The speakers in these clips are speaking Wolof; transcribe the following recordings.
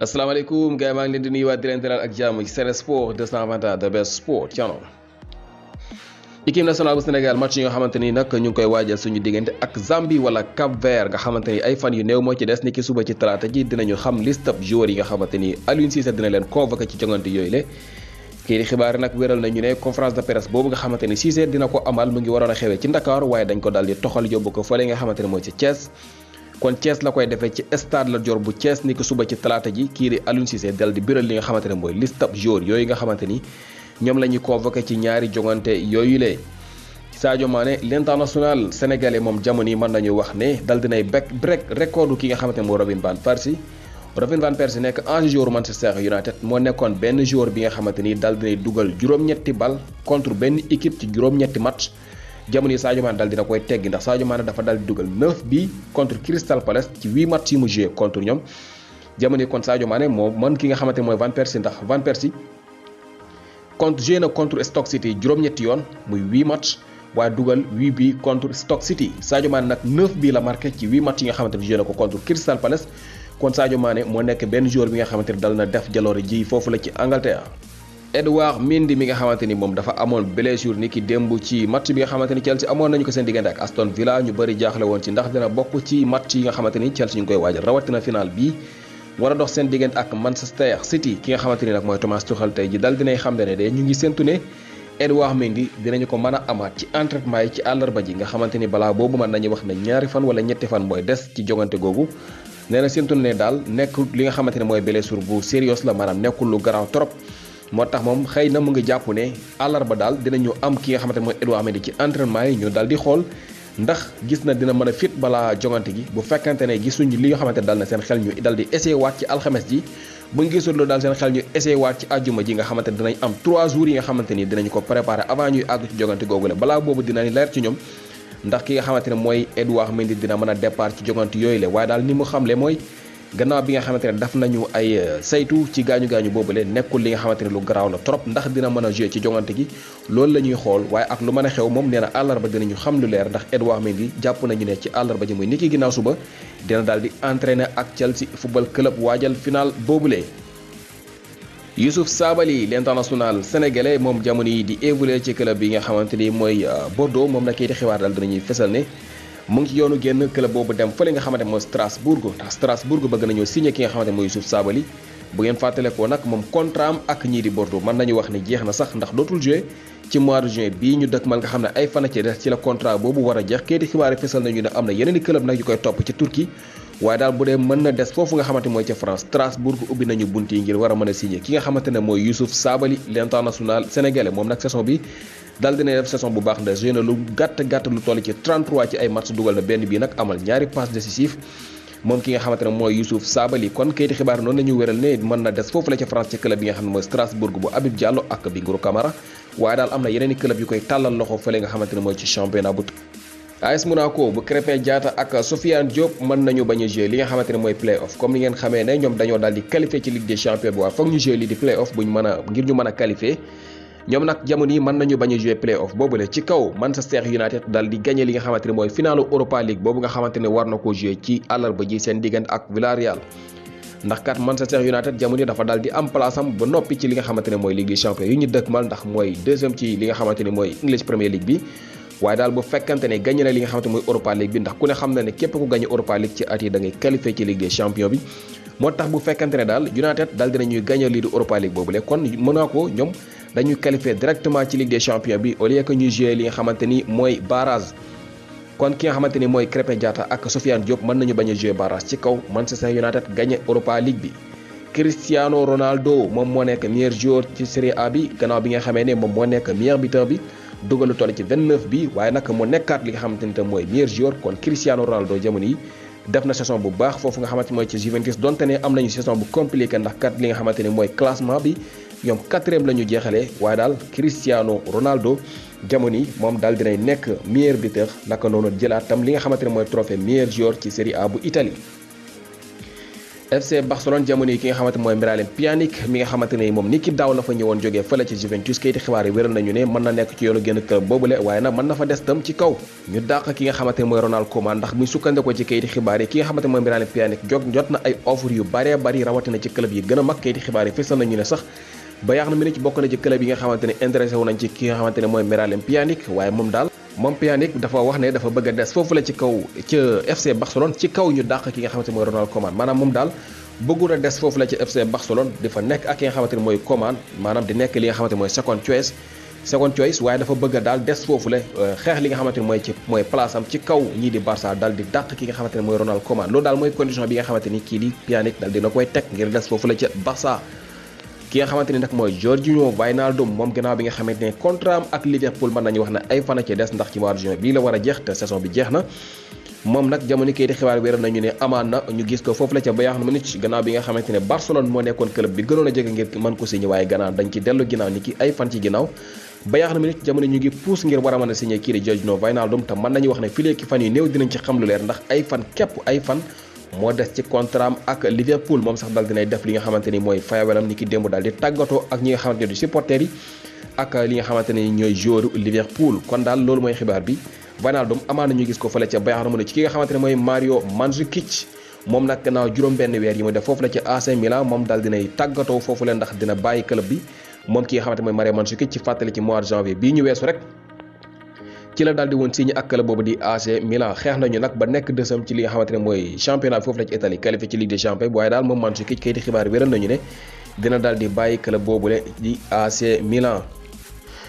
asalaamaaleykum gars yi maa ngi leen di nuyuwaat di leen dalal ak jàmm ci Sen Sports 221 the best sport channel. équipe nationale bu Sénégal match yi nga xamante ni nag ñu ngi koy waajal suñu diggante ak Zambie wala Cap Vert nga xamante ni ay fan yu néew moo ci des ni ki suba ci talaata ji dinañu xam liste joueurs yi nga xamante ni Aliou Cissé dina leen convoqué ci jongante yooyu le kii di xibaar nag wéral nañu ne conférence de presse boobu nga xamante ni Cissé dina ko amal mu ngi waroon a xewee ci Dakar waaye dañ ko daal di toxal yóbbu ko fële nga xamante ni mooy ci Thiès. kon Thiès la koy defee ci stade Lat Dior bu Thiès ni ko suba ci talaata ji kii di Aliou Cissé dal di biral li nga xamante ne mooy liste joueurs yooyu nga xamante ni ñoom la ñuy convoqué ci ñaari jongante yooyu lee Sadio Mané l'international sénégalais moom jamono yi mën nañu wax ne dal dinay break record ki nga xamante ne mooy Robin van Persie nekk ancien joueur Manchester United moo nekkoon benn joueur bi nga xamante ni dal dinay dugal juróom-ñetti bal contre benn équipe ci juróom-ñetti match jamono yi Sadio Mané dal dina koy teggi ndax Sadio Mané dafa dal di dugal 9 bi contre Crystal Palace ci 8 match yi mu joué contre ñoom jamono yi kon Sadio Mané moo mën ki nga xamante ne mooy Van Persie ndax Van Persie joué na contre Stoke City juróom-ñetti yoon muy 8 match waaye dugal 8 bi contre Stoke City Sadio Mané nag 9 bi la marqué ci 8 match yi nga xamante ne joué na ko contre Crystal Palace kon Sadio Mané moo nekk benn joueur bi nga xamante ne dal na def jaloore ji foofu la ci Angleterre. Édouard Mendy mi nga xamante ni moom dafa amoon blessure ni ki démb ci match bi nga xamante ni Chelsea amoon nañu ko seen diggante ak Aston Villa ñu bëri jaaxle woon ci ndax dina bokk ci match yi nga xamante ni Chelsea ñu ngi koy waajal rawatina final bii war a dox seen diggante ak Manchester City ki nga xamante ni nag mooy Thomas Tuchel tey ji dal dinay xam ne de ñu ngi séntu ne Édouard Mendy dinañu ko mën a amaat ci entraînement yi ci àllarba ji nga xamante ni balaa boobu mën nañu wax ne ñaari fan wala ñetti fan mooy des ci jogante googu nee na séntu ne daal nekkul li nga xamante ne mooy blessure bu sérieux la maanaam nekkul lu garaaw trop moo tax moom xëy na mu ngi jàpp ne àllarba daal dinañu am ki nga xamante ne mooy Édouard Mendy ci entraînement yi ñu daal di xool ndax gis na dina mën a fit balaa jongante gi bu fekkante ne gisuñ li nga xamante ne dal na seen xel ñu dal di essayé waat ci alxames ji bu ñu gisul loolu daal seen xel ñu essayé waat ci àjjuma ji nga xamante ne dinañ am 3 jours yi nga xamante ni dinañu ko préparé avant ñuy àgg ci jongante googu la balaa boobu dinañ leer ci ñoom ndax ki nga xamante ne mooy Édouard Mendy dina mën a départ ci jongante yooyu la waaye daal ni mu xamle mooy gannaaw bi nga xamante ne daf nañu ay saytu ci gaañu boobule nekkul li nga xamante ne lu garaaw la trop ndax dina mën a jouer ci jongante gi loolu la ñuy xool waaye ak lu mën a xew moom nee na àllarba dinañu xam lu leer ndax Édouard Mendy jàpp nañu ne ci àllarba ji muy niki ginnaaw suba dina daal di entraîner ak Chelsea football club waajal final boobule. Youssouf Sabaly l'international sénégalais moom jamono yi di évoluer ci club bi nga xamante ni mooy Bordeaux moom nag kii di xibaar daal dinañuy fesal ne mu ngi ci yoonu génn club boobu dem fële nga xamante mooy Strasbourg ndax Strasbourg bëgg nañoo signé ki nga xamante mooy Youssouf Sabaly bu ngeen fàttalikoo nag moom contrat am ak ñii di Bordeaux mën nañu wax ne jeex na sax ndax dootul jouer ci mois de juin bii ñu dëkk mal nga xam ne ay fan ci des ci la contrat boobu war a jeex kayiti xibaar yi fesal nañu ne am na yeneen i club nag yu koy topp ci Turquie waaye daal bu dee mën na des foofu nga xamante mooy ca France Strasbourg ubbi nañu bunt yi ngir war a mën a signé ki nga xamante ne mooy Youssouf Sabaly l'international sénégalais moom nag saison bi dal dina def saison bu baax ndax joué na lu gàtt lu toll ci 33 ci ay match dugal na benn bii nag amal ñaari passe décisif moom ki nga xamante ne mooy Youssouf Sabaly kon kayiti xibaar noonu la ñu wéral ne mën na des foofu la ca France ci club bi nga xam ne mooy Strasbourg bu Habib Diallo ak Bingourou Kamara waaye daal am na yeneen i club yu koy tàllal loxo fële nga xamante ne mooy ci championnat bu AS Monaco bu Krépin Diatta ak Sofiane Diop mën nañu bañ a jouer li nga xamante ne mooy play-off comme ni ngeen xamee ne ñoom dañoo daal di qualifié ci Ligue des Champions bi waaye foog ñu jouer lii di play-off buñ mën a ngir ñu mën a qualifié ñoom nag jamono yi mën nañu bañ a jouer play-off boobule ci kaw Manchester United dal di gagné li nga xamante ne mooy finalu Europa League boobu nga xamante ne war na ko jouer ci àllarba ji seen diggante ak Villarreal ndax kat Manchester United jamono yi dafa dal di am place am ba noppi ci li nga xamante ne mooy Ligue des Champions yi ñu dëkkmal ndax mooy deuxième ci li nga xamante ne mooy English Premier League bi waaye daal bu fekkante ne gagné na li nga xamante mooy Europa League bi ndax ku ne xam na ne képp ku gagné Europa League ci at yi da ngay qualifié ci Ligue des Champions bi moo tax bu fekkante ne daal United daal dinañuy gagné lii di Europa League boobule kon Monaco ñoom dañuy qualifié directement ci Ligue des Champions bi au lieu que ñuy jouer li nga xamante ni mooy barrage kon ki nga xamante ni mooy Krépin Diatta ak Sofiane Diop mën nañu bañ a jouer barrage ci kaw Manchester United gagné Europa League bi. Cristiano Ronaldo moom moo nekk meilleur joueur ci Serie A bi gannaaw bi nga xamee ne moom moo nekk meilleur buteur bi dugal lu toll ci 29 bi waaye nag mu nekkaat li nga xamante ni tam mooy meilleur joueur kon Cristiano Ronaldo jamono yi def na saison bu baax foofu nga xamante mooy ci Juventus donte ne am nañu saison bu compliqué ndax kat li nga xamante ni mooy classement bi ñoom 4e la ñu jeexalee waaye daal Cristiano Ronaldo jamono yi moom daal dinay nekk meilleur buteur naka noonu jëlaat tam li nga xamante ne mooy trophée meilleur joueur ci Serie A bu Italie. FC Barcelone jamono yi ki nga xamante mooy Miralem Pjanic mi nga xamante ne moom niki daaw la fa ñëwoon jógee fële ci Juventus kayiti xibaar yi wéral nañu ne mën na nekk ci yoonu génn club boobule waaye nag mën na fa des tam ci kaw ñu dàq ki nga xamante ne mooy Ronald Koeman ndax muy sukkandikoo ci kayiti xibaar yi ki nga xamante mooy Miralem Pjanic jot na ay offre yu bëree bëri rawatina ci club yi gën a mag kayiti xibaar yi fësal nañu ne sax Bayern Munich bokk na ci club yi nga xamante ne intéressé wu nañ ci ki nga xamante ne mooy Miralem Pjanic waaye moom Pjanic dafa wax ne dafa bëgg a des foofu la ci kaw ca FC Barcelone ci kaw ñu dàq ki nga xamante mooy Ronald Koeman maanaam moom daal bëggul a des foofu la ci FC Barcelone di fa nekk ak ki nga xamante ne mooy Koeman maanaam di nekk li nga xamante ne mooy second choice waaye dafa bëgg a daal des foofu la xeex li nga xamante ne mooy place am ci kaw ñii di Barça daal di dàq ki nga xamante ne mooy Ronald Koeman loolu daal mooy condition bi nga xamante ni kii di Pjanic daal dina koy teg ngir des foofu la ca Barça ki nga xamante ni nag mooy Georginio Wijnaldum moom gannaaw bi nga xamante ne contrat am ak Liverpool mën nañu wax ne ay fan a ci des ndax ci mois de juin bii la war a jeex te saison bi jeex na moom nag jamono kay di xibaar wéral nañu ne amaan na ñu gis ko foofu la ca Bayern Munich gannaaw bi nga xamante ne Barcelone moo nekkoon club bi gënoon a jege ngir mën ko signé waaye gannaaw dañ ci dellu ginnaaw ni ki ay fan ci ginnaaw Bayern Munich jamono ñu ngi pousse ngir war a mën a signé kii di Georginio Wijnaldum te mën nañu wax ne fii ki fan yu néew dinañ ci xam lu leer ndax ay fan képp ay fan moo des ci contrat am ak Liverpool moom sax dal dinay def li nga xamante ni mooy fayawelam ni ki démb daal di tàggatoo ak ñi nga xamante ne du supporters yi ak li nga xamante ne ñooy joueur Liverpool kon daal loolu mooy xibaar bi Wijnaldum amaana ñu gis ko fële ca Bayern Munich ci ki nga xamante ne mooy Mario Mandzukic moom nag gannaaw juróom-benn weer yi mu def foofu la ca AC Milan moom daal dinay tàggatoo foofu la ndax dina bàyyi club bi moom ki nga xamante mooy Mario Mandzukic ci fàttali ci mois de janvier bii ñu weesu rek ci la daal di woon signé ak club boobu di AC Milan xeex nañu nag ba nekk deuxième ci li nga xamante ne mooy championnat bi foofu la ci Italie qualifié ci Ligue des Champions waaye daal moom Mandzukic kay di xibaar wéral nañu ne dina daal di bàyyi club boobule di AC Milan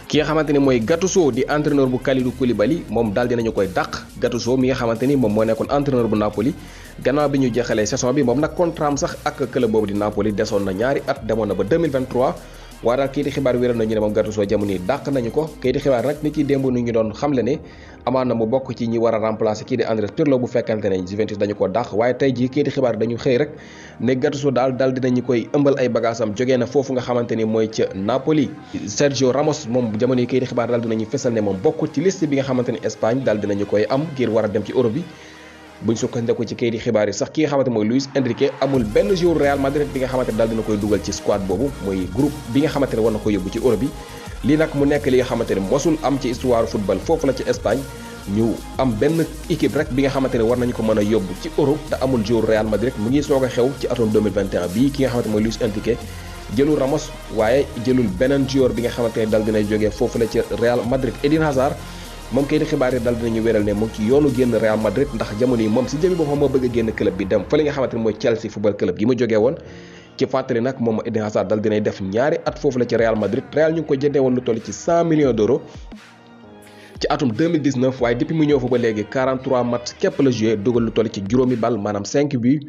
ki nga xamante ni mooy Gattuso di entraîneur bu Kalidou Koulibaly moom daal dinañu koy dàq Gattuso mi nga xamante ni moom moo nekkoon entraîneur bu Napoli gannaaw bi ñu jeexalee saison bi moom nag contrat am sax ak club boobu di Napoli desoon na ñaari at demoon na ba 2023 waaye daal kii di xibaar wéral nañu ne moom Gattuso jamono yi dàq nañu ko kii di xibaar nag ni ki démb nu ñu doon xamle ne amaan na mu bokk ci ñi war a remplacer kii di Andrea Pirlo bu fekkante ne Juventus dañu ko dàq waaye tey jii kii di xibaar dañu xëy rek ne Gattuso daal dinañu koy ëmbal ay bagaasam jógee na foofu nga xamante ni mooy ca Napoli Sergio Ramos moom jamono yi kii di xibaar daal dinañu fesal ne moom bokkul ci liste bi nga xamante ni Espagne daal dinañu koy am ngir war a dem ci Europe bi buñ sukkandiku ci kayit xibaar yi sax ki nga xamante mooy Luis Enrique amul benn joueur Real Madrid bi nga xamante ne daal dina koy dugal ci squad boobu mooy groupe bi nga xamante ne war na ko yóbbu ci Europe bi lii nag mu nekk li nga xamante ne mosul am ci histoire football foofu la ci Espagne ñu am benn équipe rek bi nga xamante ne war nañu ko mën a yóbbu ci Europe te amul joueur Real Madrid mu ngi soog a xew ci atum 2021 bii ki nga xamante mooy Luis Enrique jëlul Ramos waaye jëlul beneen joueur bi nga xamante ne daal dinay jógee foofu la ci Real Madrid Eden Hazard moom kay di xibaar yi daal dinañu wéral ne mu ngi ci yoonu génn Real Madrid ndax jamono yi moom si jëmi boppam moo bëgg a génn club bi dem fa li nga xamante ne mooy Chelsea football club gi mu jógee woon ci fàttali nag moom Eden Hazard daal dinay def ñaari at foofu la ci Real Madrid Real ñu ngi ko jëndee woon lu toll ci 100 millions d'euros ci atum 2019 waaye depuis mu ñëw fa ba léegi 43 match képp la joué dugal lu toll ci juróomi bal maanaam 5 buts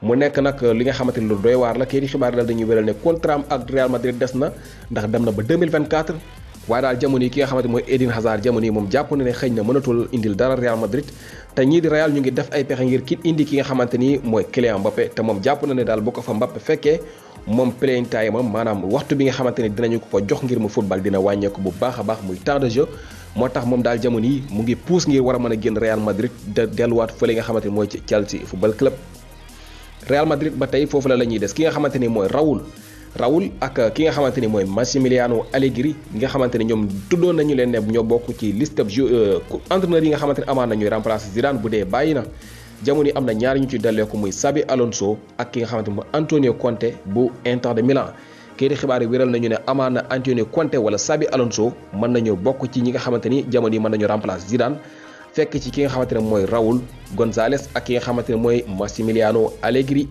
mu nekk nag li nga xamante ni lu doy waar la kay di xibaar yi daal dañuy wéral ne contrat am ak Real Madrid des na ndax dem na ba 2024 waaye daal jamono yi ki nga xamante mooy Eden Hazard jamono yi moom jàpp na ne xëy na mënatul indil dara Real Madrid te ñii di Real ñu ngi def ay pexe ngir kit indi ki nga xamante ni mooy Kylian Mbappé te moom jàpp na ne daal bu ko fa Mbappé fekkee moom playing time am maanaam waxtu bi nga xamante ni dinañu ko jox ngir mu football dina wàññeeku bu baax a baax muy temps de jeu moo tax moom daal jamono yi mu ngi pousse ngir war a mën a génn Real Madrid de delluwaat fële nga xamante ni mooy ci Chelsea football club Real Madrid ba tey foofu la ñuy des ki nga xamante ni mooy Raúl ak ki nga xamante ni mooy Massimiliano Allegri nga xamante ni ñoom tuddoon nañu leen ne ñoo bokk ci liste entraîneur yi nga xamante ni amaan nañuy remplacer Zidane bu dee bàyyi na jamono yi am na ñaari ñu ci delleeku muy Xabi Alonso ak ki nga xamante ni mooy Antonio Conte bu Inter de Milan kii di xibaar yi wéral nañu ne amaan na Antonio Conte wala Xabi Alonso mën nañu bokk ci ñi nga xamante ni jamono yi mën nañu remplacer Zidane fekk ci ki nga xamante ne mooy Raúl González ak ki nga xamante ne mooy Massimiliano Allegri